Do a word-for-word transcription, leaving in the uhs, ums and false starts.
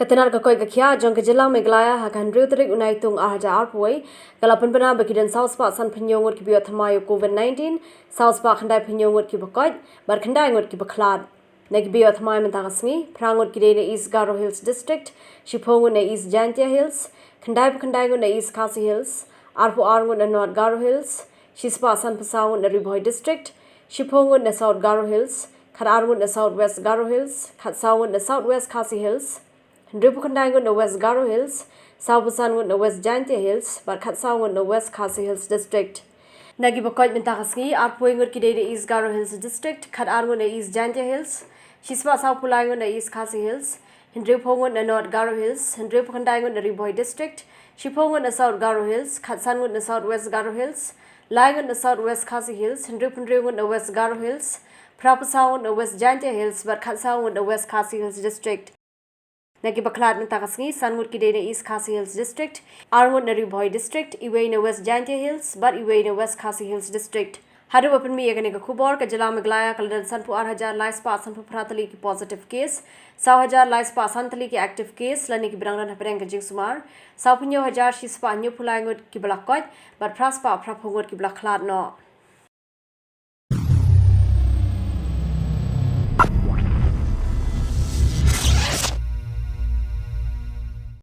Ka tnad ka koit ka khiah jong ka jylla Meghalaya ha ka hynriew tarik u Naitung ar hajar arphew wei ka la pynbna ba ki don saw spah san phew ngut kiba ïoh thymmai ïa u Covid nineteen, saw spah khyndai phew ngut kiba koit bad khyndai ngut kiba khlad. Na kiba ïoh thymmai mynta ka sngi, phra ngut ki dei na East Garo Hills District, shiphew ngut na East Jaintia Hills, khyndai phew khyndai ngut na East Khasi Hills, arphew ar ngut na North Garo Hills, shispah san phew saw ngut na Ri Bhoi District, shiphew ngut na South Garo Hills, khat ar ngut na South West Garo Hills, khat saw ngut na South West Khasi Hills, hynriew phew khyndai ngut na West Garo Hills, saw phew san ngut na West Jaintia Hills bad khat saw ngut na West Khasi Hills District. Na kiba koit mynta ka sngi, arphew ngut ki dei na East Garo Hills District, khat ar ngut na East Jaintia Hills, shispah saw phew lai ngut na East Khasi Hills, hynriew phew ngut na North Garo Hills, hynriew phew khyndai ngut na Ri Bhoi District, shiphew ngut na South Garo Hills, khat san ngut na South West Garo Hills, lai ngut na South West Khasi Hills, hynriew phew hynriew ngut na West Garo Hills, phra phew saw ngut na West Jaintia Hills bad khat saw ngut na West Khasi Hills District. Na kiba khlad mynta ka sngi, san ngut ki dei na East Khasi Hills District, ar ngut na Ri Bhoi District, iwei na West Jaintia Hills bad iwei na West Khasi Hills District. Haduh ba pynmih ïa kane ka khubor, ka jylla Meghalaya ka la don san phew ar hajar lai spah san phew phra tylli ki positive case, saw hajar lai spah san tylli ki active case lane kiba dang don hapdeng ka jingsumar, saw phew hynñiew hajar shispah hynñiew phew lai ngut kiba la koit bad phra spah phra phew ngut kiba la khlad noh.